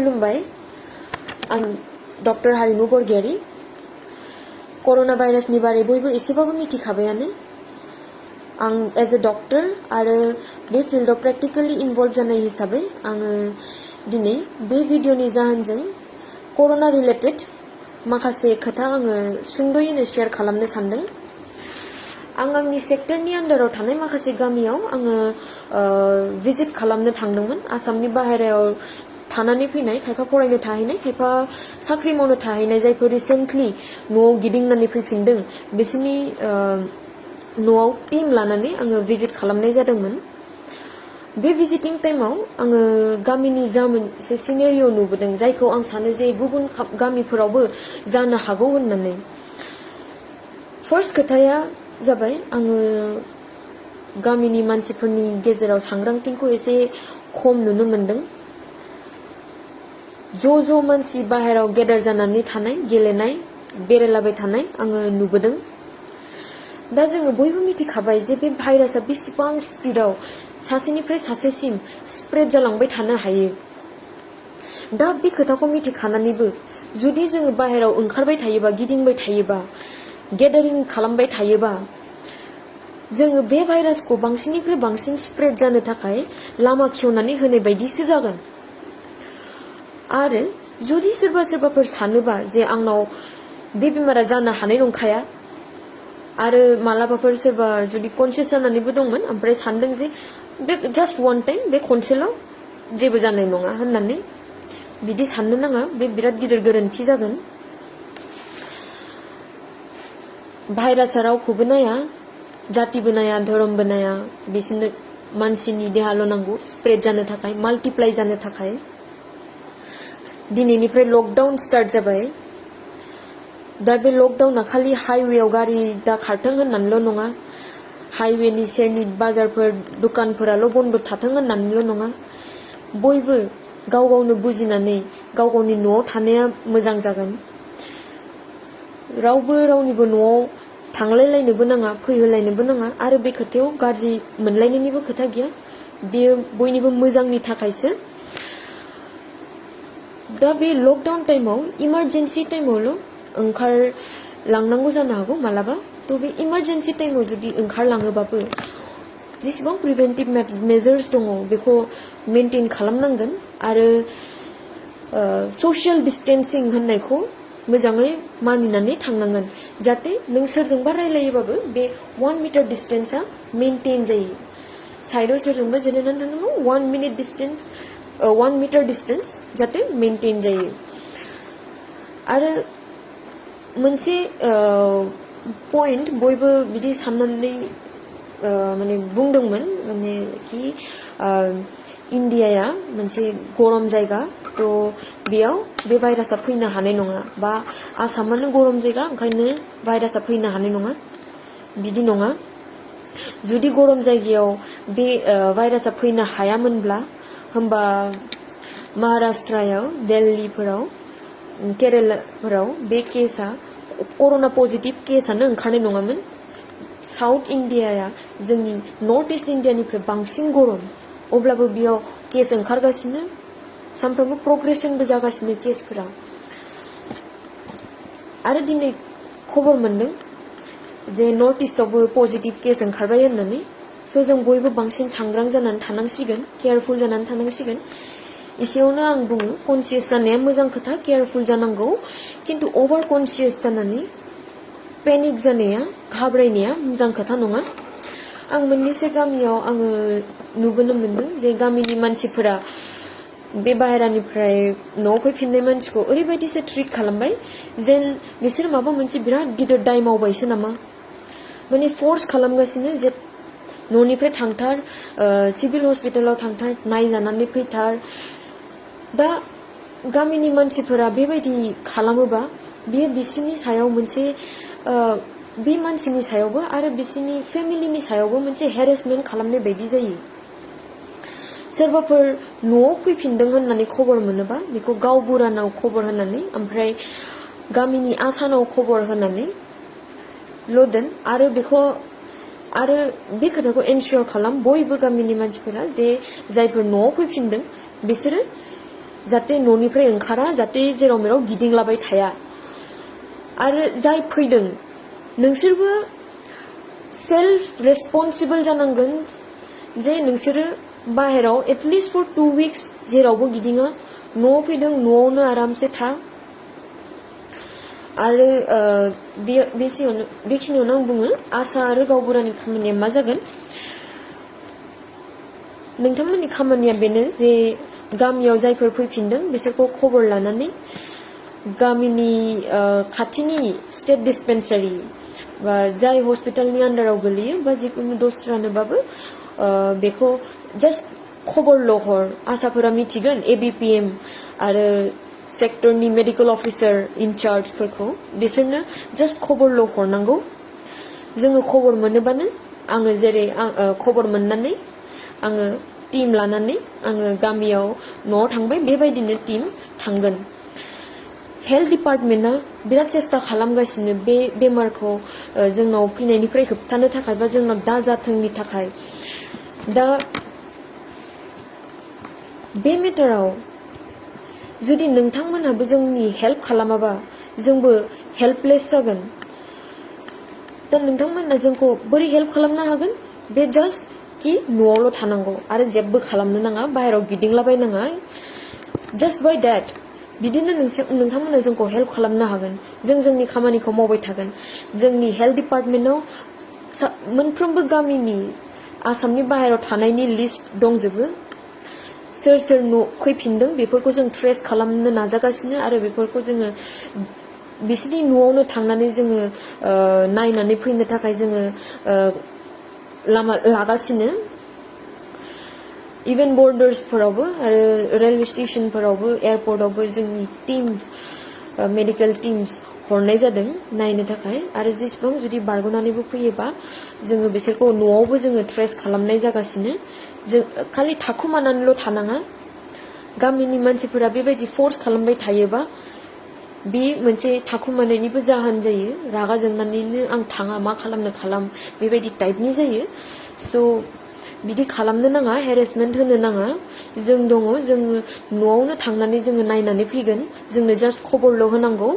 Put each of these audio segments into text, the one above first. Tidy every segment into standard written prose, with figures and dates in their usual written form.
खुलुमबाय आं डक्टर हारिमु बरगयारी कर'ना भाइरासनि बारै बयबो एसेबाबो मिथिखाबायानो आं एज ए डक्टर आरो बे फिल्डआव प्रेक्टिकली इनभल्व जानाय हिसाबै आङो दिनै बे भिडिअनि जाहोनजों कर'ना रिलेटेड माखासे खोथा आङो सुंद'यैनो शेयार खालामनो सानदों आं आंनि सेक्टरनि आन्डाराव थानाय माखासे गामियाव आङो भिजिट खालामनो थांदोंमोन आसामनि बाहेरायाव थानानै फैनाय खायफा फरायनो थाहैनाय खायफा साख्रि मावनो थाहैनाय जायफोर रिसेन्टलि न'आव गिदिंनानै फैफिनदों बिसोरनि न'आव टीम लानानै आङो भिजिट खालामनाय जादोंमोन बे भिजिटिं टाइमाव आङो गामिनि जा मोनसे सिनेरिय' नुबोदों जायखौ आं सानो जे गुबुन गामिफोरावबो जानो हागौ होननानै फार्स्ट खोथाया जाबाय आङो गामिनि मानसिफोरनि गेजेराव सांग्रांथिखौ एसे खम नुनो मोनदों ज' मानसि बाहेराव गेदार जानानै थानाय गेलेनाय बेरायलाबाय थानाय आङो नुबोदों दा जोङो बयबो मिथिखाबाय जे बे भाइरासआ बेसेबां स्पिडआव सासेनिफ्राय सासेसिम स्प्रेड जालांबाय थानो हायो दा बे खोथाखौ मिथिखानानैबो जुदि जोङो बाहेराव ओंखारबाय थायोबा गिदिंबाय थायोबा गेदारिं खालामबाय थायोबा जोङो बे भाइरासखौ बांसिननिफ्राय बांसिन स्प्रेड जानो थाखाय लामा खेवनानै होनाय बायदिसो जागोन आरो जुदि सोरबाफोर सानोबा जे आंनाव बे बेमारा जानो हानाय नंखाया आरो मालाबाफोर सोरबा जुदि कनसियास जानानैबो दंमोन ओमफ्राय सानदों जे बे जास्ट वान टाइम बे खनसेल' जेबो जानाय नङा होननानै बिदि साननो नाङा बे बिराद गिदिर गोरोन्थि जागोन भाइरासआ रावखौबो नाया जातिबो नाया धोरोमबो नाया बिसोरनो मानसिनि देहाल' नांगौ स्प्रेड जानो थाखाय माल्टिप्लाइ जानो थाखाय दिनैनिफ्राय लकडाउन स्टार्ट जाबाय दा बे लकडाउना खालि हाइवेआव गारि दा खारथों होननानैल' नङा हाइवेनि सेरनि बाजारफोर दुकानफोराल' बन्द थाथों होननानैल' नङा बयबो गाव गावनो बुजिनानै गाव गावनि न'आव थानाया मोजां जागोन रावबो रावनिबो न'आव थांलायलायनोबो नाङा फैहोलायनोबो नाङा आरो बे खोथायाव गाज्रि मोनलायनायनिबो खोथा गैया बेयो बयनिबो मोजांनि थाखायसो दा बे लकडाउन टाइमाव इमारजेन्सि टाइमावल' ओंखारलांनांगौ जानो हागौ मालाबा थ' बे इमारजेन्सि टाइमाव जुदि ओंखारलाङोबाबो जेसेबां प्रिभेन्टिभ मेजार्स दङ बेखौ मेनटेन खालामनांगोन आरो ससियेल डिस्टेन्सिं होननायखौ मोजाङै मानिनानै थांनांगोन जाहाथे नों सोरजोंबा रायलायोबाबो बे 1 मिटार डिस्टेन्सआ मेनटेन जायो साइडआव सोरजोंबा जिरायनानै थानांगौ 1 मिटार डिस्टेन्स जाहाथे मेनटेन जायो आरो मोनसे पइन्ट बयबो बिदि साननानै माने बुंदोंमोन माने कि इन्डियाया मोनसे गरम जायगा थ' बेयाव बे भाइरासआ फैनो हानाय नङा बा आसामानो गरम जायगा ओंखायनो भाइरासआ फैनो हानाय नङा बिदि नङा जुदि गरम जायगायाव बे भाइरासआ फैनो हायामोनब्ला होमबा महाराष्ट्रआव दिल्लीफोराव केरेलाफोराव बे केसआ कर'ना पजिटिभ केसआनो ओंखारनाय नङामोन साउथ इन्डियाया जोंनि नर्थ इस्ट इन्डियानिफ्राय बांसिन गरम अब्लाबो बेयाव केस ओंखारगासिनो सानफ्रोमबो प्रग्रेसनबो जागासिनो केसफोरा आरो दिनै खबर मोनदों जे नर्थ इस्टआवबो पजिटिभ केस ओंखारबाय होननानै स' जों बयबो बांसिन सांग्रां जानानै थानांसिगोन केयारफुल जानानै थानांसिगोन एसेयावनो आं बुङो कनसियास जानाया मोजां खोथा केयारफुल जानांगौ किन्तु अभार कनसियास जानानै पेनिक जानाया घाबरायनाया मोजां खोथा नङा आं मोननैसो गामियाव आङो नुबोनो मोनदों जे गामिनि मानसिफोरा बे बाहेरानिफ्राय न'आव फैफिननाय मानसिखौ ओरैबायदिसो ट्रिट खालामबाय जेन बिसोर माबा मोनसे बिराद गिदिर दाय मावबायसो नामा माने फर्स खालामगासिनो जे न'निफ्राय थांथार सिभिल हस्पिटालाव थांथार नायजानानै फैथार दा गामिनि मानसिफोरा बेबायदि खालामोबा बेयो बिसिनि सायाव मोनसे बे मानसिनि सायावबो आरो बिसिनि फेमिलिनि सायावबो मोनसे हेरेसमेन्ट खालामनाय बायदि जायो सोरबाफोर न'आव फैफिनदों होननानै खबर मोनोबा बेखौ गावबुरानाव खबर होनानै ओमफ्राय गामिनि आसानाव खबर होनानै ल'दोन आरो बेखौ आरो बे खोथाखौ एनश्योर खालाम बयबो गामिनि मानसिफोरा जे जायफोर न'आव फैफिनदों बिसोरो जाहाथे न'निफ्राय ओंखारा जाहाथे जेराव मेराव गिदिंलाबाय थाया आरो जाय फैदों नोंसोरबो सेल्फ रेसपन्सिबल जानांगोन जे नोंसोरो बाहेराव एटलिस्ट फर 2 weeks जेरावबो गिदिङा न'आव फैदों न'आवनो आरामसे था आरो बेखिनियावनो आं बुङो आसा आरो गावबुरानि खामानिया मा जागोन नोंथांमोननि खामानिया बेनो जे गामियाव जायफोर फैफिनदों बिसोरखौ खबर लानानै गामिनि खाथिनि स्टेट डिस्पेन्सारि बा जाय हस्पिटालनि आन्डाराव गोलैयो बा जिखुनु दस्रानोबाबो बेखौ जास्ट खबरल' हर आसाफोरा मिथिगोन ABPM आरो सेक्टरनि मेडिकेल अफिसार इनचार्जफोरखौ बिसोरनो जास्ट खबरल' हरनांगौ जोङो खबर मोनोबानो आङो जेरै खबर मोननानै आङो टीम लानानै आङो गामियाव न'आव थांबाय बेबायदिनो टीम थांगोन हेल्थ डिपार्टमेन्टआ बिराद सेस्था खालामगासिनो बे बेमारखौ जोंनाव फैनायनिफ्राय होबथानो थाखाय बा जोंनाव दाजाथोंनि थाखाय दा बे मेटाराव जुदि नोंथांमोनहाबो जोंनि हेल्प खालामाबा जोंबो हेल्पलेस जागोन दा नोंथांमोना जोंखौ बोरै हेल्प खालामनो हागोन बे जास्ट कि न'आवल' थानांगौ आरो जेबो खालामनो नाङा बाहेराव गिदिंलाबायनाङा जास्ट बाय डेट बिदिनो नोंथांमोना जोंखौ हेल्प खालामनो हागोन जों जोंनि खामानिखौ मावबाय थागोन जोंनि हेल्थ डिपार्टमेन्टआव मोनफ्रोमबो गामिनि आसामनि बाहेराव थानायनि लिस्ट दंजोबो सोर सोर न' फैफिनदों बेफोरखौ जों ट्रेस खालामनो नाजागासिनो आरो बेफोरखौ जोङो बिसोरनि न'आवनो थांनानै जोङो नायनानै फैनो थाखाय जोङो लामा लागासिनो इभेन बर्डार्सफोरावबो आरो रेलवे स्टेशनफोरावबो एयारपर्टआवबो जोंनि टीम्स मेडिकेल टीम्स हरनाय जादों नायनो थाखाय आरो जेसेबां जुदि बारग'नानैबो फैयोबा जोङो बिसोरखौ न'आवबो जोङो ट्रेस खालामनाय जागासिनो जों खालि थाखुमानानैल' थानाङा गामिनि मानसिफोरा बेबायदि फर्स खालामबाय थायोबा बे मोनसे थाखुमानायनिबो जाहोन जायो रागा जोंनानैनो आं थाङा मा खालामनो खालाम बेबायदि टाइपनि जायो स' बिदि खालामनो नाङा हेरेसमेन्ट होनो नाङा जों दङ जोङो न'आवनो थांनानै जोङो नायनानै फैगोन जोंनो जास्ट खबरल' होनांगौ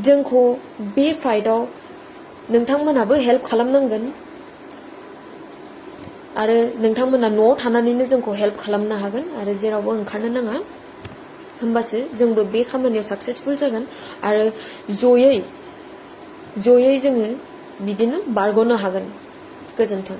जोंखौ बे फाइटआव नोंथांमोनहाबो हेल्प खालामनांगोन आरो नोंथांमोना न'आव थानानैनो जोंखौ हेल्प खालामनो हागोन आरो जेरावबो ओंखारनो नाङा होमबासो जोंबो बे खामानियाव साक्सेसफुल जागोन आरो जयै जोङो बिदिनो बारग'नो हागोन गोजोन्थों